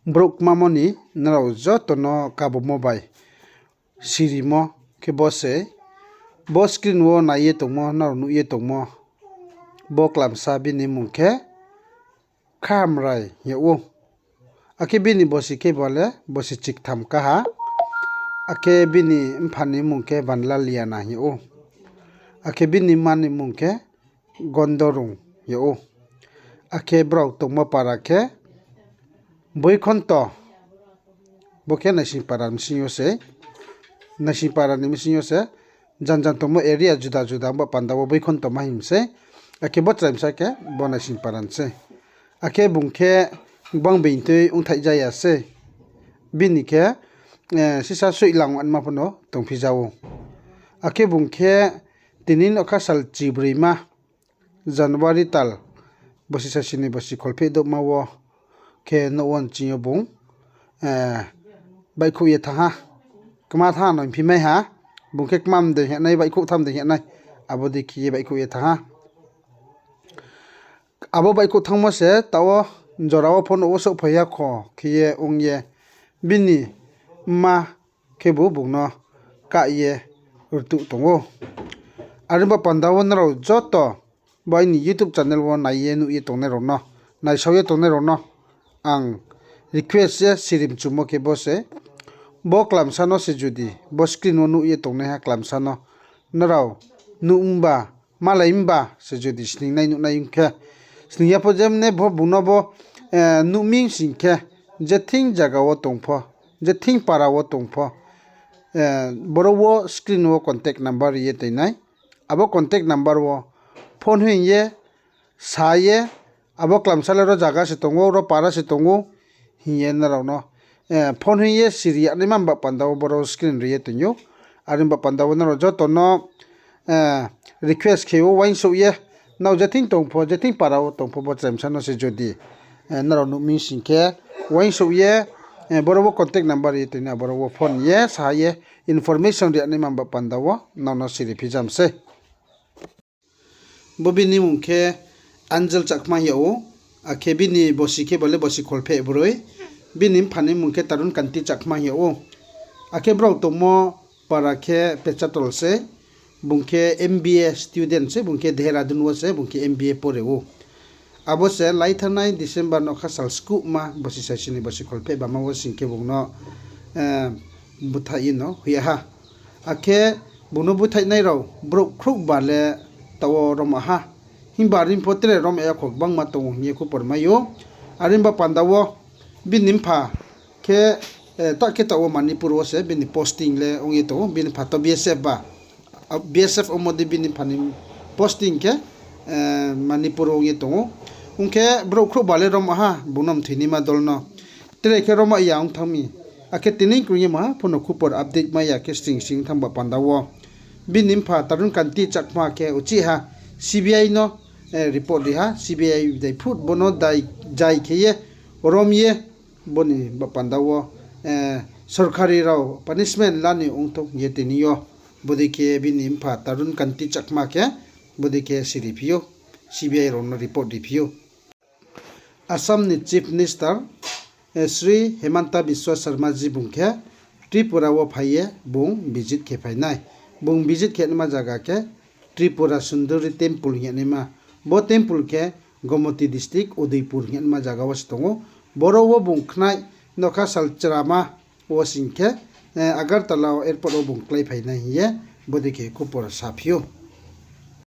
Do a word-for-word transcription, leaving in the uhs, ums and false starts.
brouh kmamo ni nrao joto no kabumo bai sirimo khe bo se, bo screen wo nai ye tongmo, nrao nuh ye tongmo, bo klamsa bini mmung khe Khamrai hing yag ou. Akhe bini bosi khe bo le bosi chiktham kaha. Akhe bini mpha ni mmung khe Banlaliana hing yag ou. Akhe bini mma ni mmung khe Gondorung hing yag ou. Akhe brao tongmo para khe Boikhonto. Bo khe Naisingpara bsing yo se, Naisingpara ni bsing yo se, jan jan tongmo area juda juda ongba panda wo Boikhonto ma hing mi sei. Akhe bo chraimsa khe bo Naisingpara ni sei. Akhe bung khe gbang being tui ongthaih ja ya sei. Bini khe, eh, sisa soih lang anma pho no tongphi ja ou. Akhe bung khe tini nougkha sal chibroima January tal bosi sasi ni bosi kholpheh douhma wo khe nouh wo nching yo bung, eh, baihkhouh ye thanng ha. Kma thanng no hingphi mai ha. Bung khe kma mdei hingnai, baihkhouh tham dei hingnai. Abo dei khe ye baihkhouh ye thanng ha. Abo baihkhouh thanngmo se taoh wo jora wo pho nouh wo souhphai ya kho khe ye ong ye bini mma khebu bung no kah ye rtuh tong ou. Are ongba panda wo nrao joto bo aini YouTube channel wo nai ye nuh ye tongnai rao no, naisao ye tongnai rao no ang request ye siri mchumo khe bo se, bo klamsa no se jodi bo screen wo nuh ye tongnaiha klamsa no nrao nuh mba, malai mba se jodi sningnai nuhnai ong khe, sning ya pho jemne bo bung no bo, eh, nuh mi sing khe, je thing zaga wo tong pho, je thing para wo tong pho, eh, boro wo screen wo contact number ri ye toinai. Abo contact number wo phone hoih ye sa ye, abo klamsa le ro zaga se tong ou, ro para se tong ou, hing ye nrao no, eh, phone hoih ye siri yagnaima mba panda wo boro screen ri ye toing ou. Are ongba panda wo nrao joto no, eh, request khe ou uaingsouh ye, nrao je thing tong pho, je thing para wo tong pho bo chraimsa no se jodi, eh, nrao nuh mi sing khe, uaingsouh ye, eh, boro wo contact number ri ye toinai, boro wo phone ye sa ye, information ri yagnaima mba panda wo nrao no siri phi ja mi sei. Bo bini mmung khe Angel Chakma hing yag ou, akhe bini bosi khe bo le bosi kholpheh broi, bini mpha ni mmung khe Tarun Kanti Chakma hing yag ou. Akhe brao tongmo para khe Pechatol se, bung khe M B A student se, bung khe Dehradun wo se bung khe M B A pore ou. Abo se laithanai December nougkha sal skuhma bosi sasi ni bosi kholpheh bama wo sing khe bung no, eh, búthaih ye no hoih ya ha. Akhe bung no búthaihnai rao brouh khrouhba le taoh wo rom ha. Himba are pho tre rom ya kho gbangma tong ou hing ye khupor mai ou. Are ongba panda wo bini mpha khe, eh, ta khe taoh wo Manipur wo se bini posting le ong ye tong ou, bini mpha to B S F ba. B S F omo dei bini mpha ni posting khe, eh, Manipur wo ong ye tong ou. Ong khe brouh khrouhba le rom ha, bung no mthoinaima dol no. Tre khe rom ya ong thanng mi. Akhe tini krung ye maha pho no khupor update mai ya khe sring sring thanng ba panda wo bini mpha Tarun Kanti Chakma khe uchih ha C B I no, eh, report ri ha, C B I dai phut bo no dai jai khe ye rom ye bo ni ba panda wo, eh, sorkari rao punishment la ni ongthou hing ye tini yo. Bodei khe bini mpha Tarun Kanti Chakma khe bodei khe siri phi ou, C B I rao no report ri phi ou. Assam ni Chief Minister, eh, Shri Himanta Biswa Sarma ji bung khe Tripura wo phai ye bung visit khe phai nai. Bung visit khe naima zaga khe Tripura Sundari Temple hing ye naima. Bo temple khe Gomoti district, Udaipur hing ye naima zaga wo se tong ou. Boro wo bung khnai nougkha sal chrama wo sing khe, eh, Agartala airport wo bung kláiphai nai hing ye bodei khe khupor saphi ou.